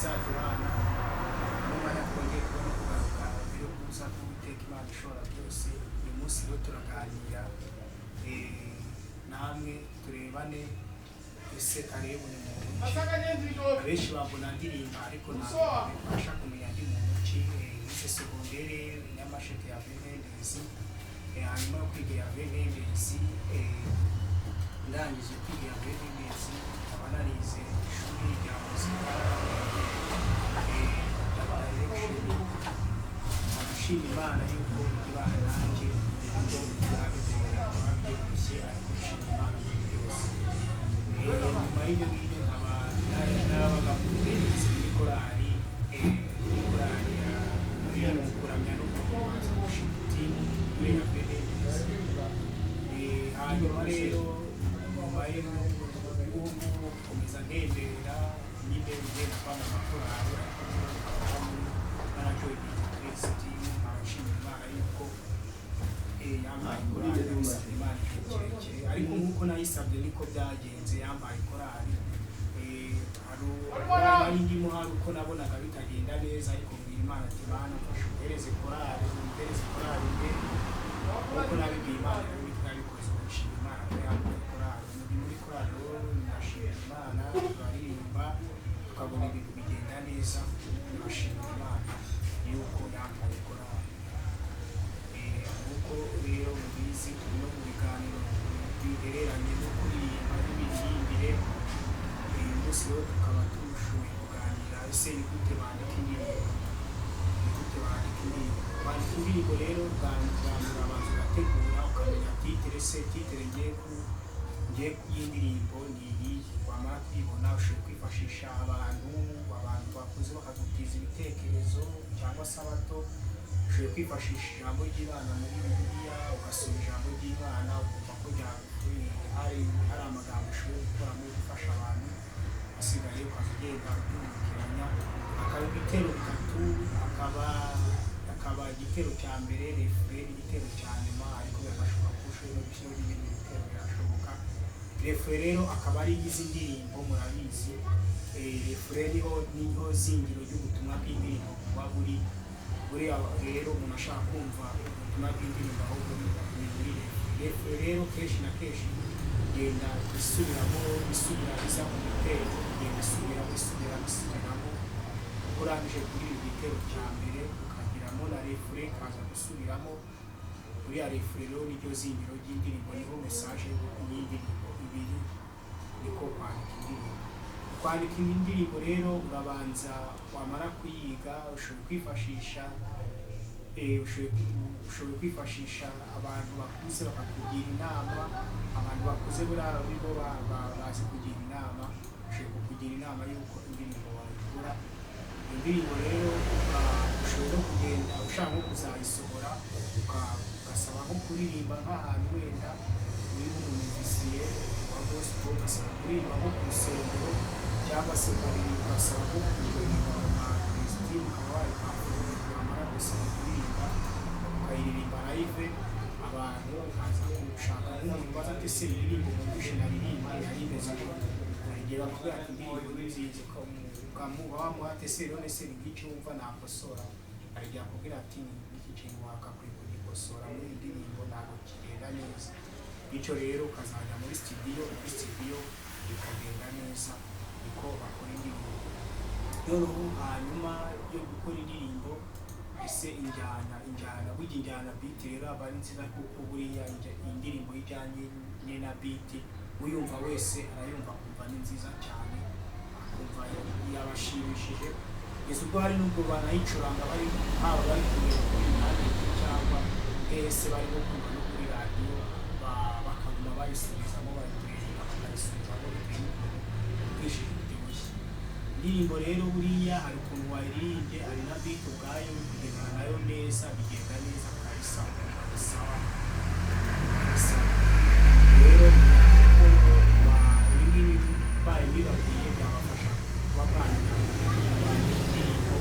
Izaduhana n'umwanya twongeye kubona kugaruka mbere yo kuza k'Uwiteka Imana ishobora byose. Uyu munsi rero turaganira namwe turebane. Ese Kalebu ni muntu ki? Abenshi babona ndirimba, ariko ntabwo babasha kumenya ndi muntu ki. Nize segondere Nyamasheke ya Venendezi. Hanyuma yo kwiga ya Venendezi, ndangije kwiga ya Venendezi, nkaba narize ishuri rya muzika rya direction. Nshima Imana yuko ibana nanjye, nubwo ntabigora byoroshye, ariko nshima Imana muri byose. Nyuma y'ibyo ngibyo nkaba narabaga muri korali, muri korali ya kuramya no guhimbaza, worship team muri ya Venendezi. Hanyuma rero nyuma y'ubu ngubu gukomeza ntembera nyine, ngenda mba mu makorali, ariko nkaba muri narajoyininze praise team. Nkaba nshimira Imana yuko yampaye korali. Nabisabye Imana igihe kirekire, ariko nk'uko nayisabye niko byagenze, yampaye korali. Hari nari ndimo, hari uko nabonaga bitagenda neza, ariko mbwira Imana ati: "Mana, mfasha uhereze korali, uhereze korali mbe." Nk'uko nabibwiye Imana rero niko nabikoze. Ndashima Imana ko yampaye korali. Ndi muri korali rero, ndashima Imana, turaririmba tukabona ibintu bigenda neza. Ndashima Imana yuko yampaye korali. Nk'uko rero mubizi, turi no mu biganiro bihereranye no kuririmba n'imiririmbire. Uyu munsi rero tukaba tushoboye kuganira: ese ni gute bandika indirimbo? Ni gute bandika indirimbo? Bandika indirimbo rero, bwa bwa mbere urabanza ugategura, ukamenya titre. Se titre ngiye y'indirimbo ni iyihe? Wamara kuyibona, ushobora kwifashisha abantu bakuze bakagutiza ibitekerezo, cyangwa se abato. Ushobora kwifashisha ijambo ry'Imana muri Bibiliya, ugasoma ijambo ry'Imana, ukumva ko hari amagambo ushobora gukuramo gufasha abantu. Asigaye ukaza ugenda ubyungukiranya, akaba ibitero bitatu, akaba igitero cya mbere, refrain, n'igitero cya nyuma, ariko biranashoboka ko ushobora no gushyiraho n'ibindi bitero, birashoboka. Refrain rero akaba ari igize indirimbo, murabizi. Refrain niho zingiro ry'ubutumwa bw'indirimbo buba buri. Buriya rero umuntu ashaka kumva ubutumwa bw'indirimbo aho buri ni muri refrain. Refrain rero kenshi na kenshi igenda isubiramo, isubira iza mu gitero, igenda isubiramo, isubiramo, isubiramo. Uko urangije kuririmba igitero cya mbere, ukagiramo na refrain, ikaza gusubiramo. Buriya refrain rero niryo zingiro ry'indirimbo, niho message y'indirimbo ibiri. Niko kwandika indirimbo. Kwandika indirimbo rero, urabanza wamara kuyiga, ushobora kwifashisha ushobora kwifashisha abantu bakuze bakakugira inama. Abantu bakuze buriya bo bazi kugira inama, ushobora kukugira inama y'uko indirimbo wayikora. Indirimbo rero ushobora no kugenda ushaka nko kuzayisohora, ugasaba nko kuririmba nk'ahantu, wenda uri nk'umumizisiye wa gospel, ugasaba kuririmba nko ku rusengero, cyangwa se ukaririmba, ugasaba nko kuririmba mu ma team, ukaba wayiperforminga. Wamara gusaba kuririmba, ukayiririmba live, abantu bakaza gushaka nk'umuntu ubaza ati: "Ese indirimbo mwumvishe naririmba yari imeze gute?" Igihe bakubwira ati: "Indirimbo ni nziza," ukamuha wamuha ati: "Ese none se ni nk'icyo wumva nakosora?" Hari igihe akubwira ati: "Iki kintu wakakwiye kugikosora muri iyi ndirimbo, ntabwo kigenda neza." Bityo rero ukazajya muri studio bikagenda neza. Niko bakora indirimbo. Noneho hanyuma yo gukora indirimbo, ese injyana, burya injyana, beat rero aba ari nziza, kuko buriya indirimbo ijyanye na beat, uyumva wese arayumva akumva ni nziza cyane, akumva yabashimishije, kugeza ubwo hari n'ubwo banayicuranga bari, haba bari kureba kuri interineti cyangwa ese bari no kumva no kuri radiyo, bakaguma bayisubizamo, bayiplayinga, bakayisubizamo bitewe n'ukuntu bwishije iryoshye. Indirimbo rero buriya hari ukuntu wayiririmbye, hari na beat ubwayo uri kugendana nayo neza, bigenda neza kabisa, ukumva ni sawa kabisa. Rero ibi ngibi baye bibabwiye byabafasha kuba mwamenya kwandika indirimbo.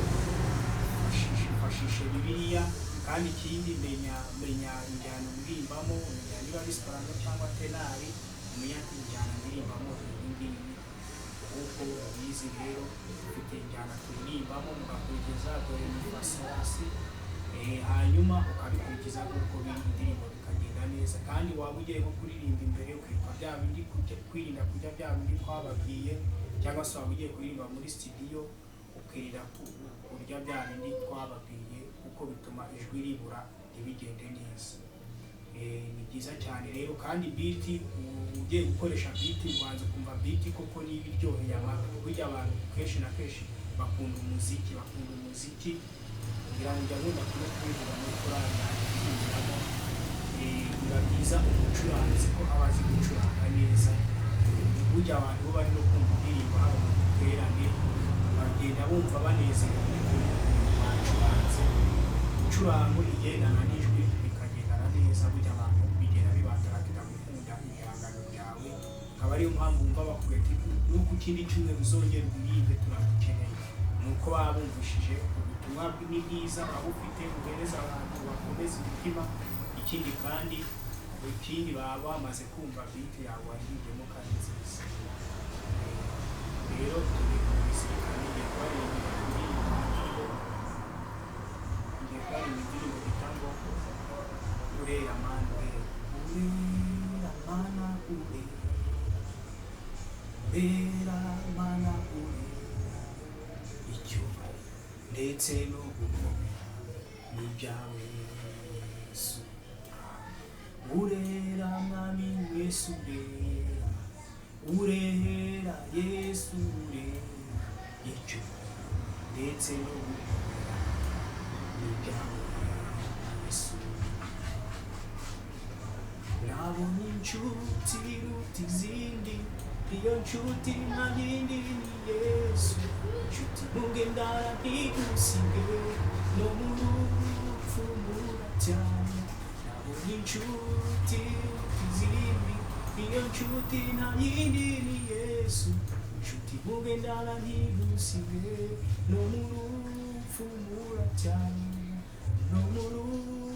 Ifashishe Bibiliya, kandi ikindi menya injyana uririmbamo, umenya niba ari soprano cyangwa tenor, umenya ati injyana ndirimbamo iyi ngiyi. Kuko bize Murabizi rero, dufite injyana turirimbamo, mugakurikiza do re mi fa sol la si. Hanyuma ukabikurikiza nk'uko biri, indirimbo bikagenda neza. Kandi waba ugiye nko kuririmba imbere, ukibuka bya bindi, kwirinda kurya bya bindi twababwiye, cyangwa se waba ugiye kuririmba muri studio, ukirinda kurya bya bindi twababwiye, kuko bituma ijwi ribura, ntibigende neza. Ni byiza cyane rero. Kandi beat, ugiye gukoresha beat, ubanza ukumva beat koko niba iryoheye amatwi. Burya abantu kenshi na kenshi bakunda umuziki, bakunda umuziki. Kugira ngo njya nkunda no kubivuga muri korali yanjye ndirimbiramo. Biba byiza umucuranzi ko aba azi gucuranga neza. Burya abantu bo bari no kumva indirimbo, haba mu giterane, bagenda bumva banezerewe n'ukuntu bacuranze. Icurango igendana n'ijwi bikagendana neza, burya abantu bigenda bibataragita gukunda ibihangano byawe. Akaba ariyo mpamvu wumva bakubwira ati: "No ku kindi cyumweru uzongera uririmbe, turagukeneye." Ni uko baba bumvishije ubutumwa ni bwiza waba ufite, uhereza abantu, bakomeza imitima. Ikindi kandi, ikindi baba bamaze kumva beat yawe waririmbyemo kandi nziza. Rero turi kubizirikana. Ngiye kubaririmbira indirimbo yitwa ngo, ngiye kubaririmba indirimbo bita ngo "Urera Mana Urera". Urera Mana urera, urera Mana urera, icyubahiro ndetse no gukomera ni ibyawe Yesu. Urera Mwami Yesu, urera, urera Yesu, urera, icyubahiro ndetse no gukomera ni ibyawe Yesu. Nabonye inshuti iruta izindi, iyo nshuti nta yindi ni Yesu. Inshuti mugendana ntigusige, no mu rupfu muracyana. Nabonye inshuti iruta izindi, iyo nshuti nta yindi ni Yesu. Inshuti mugendana ntigusige, no mu rupfu muracyana, no mu rupfu.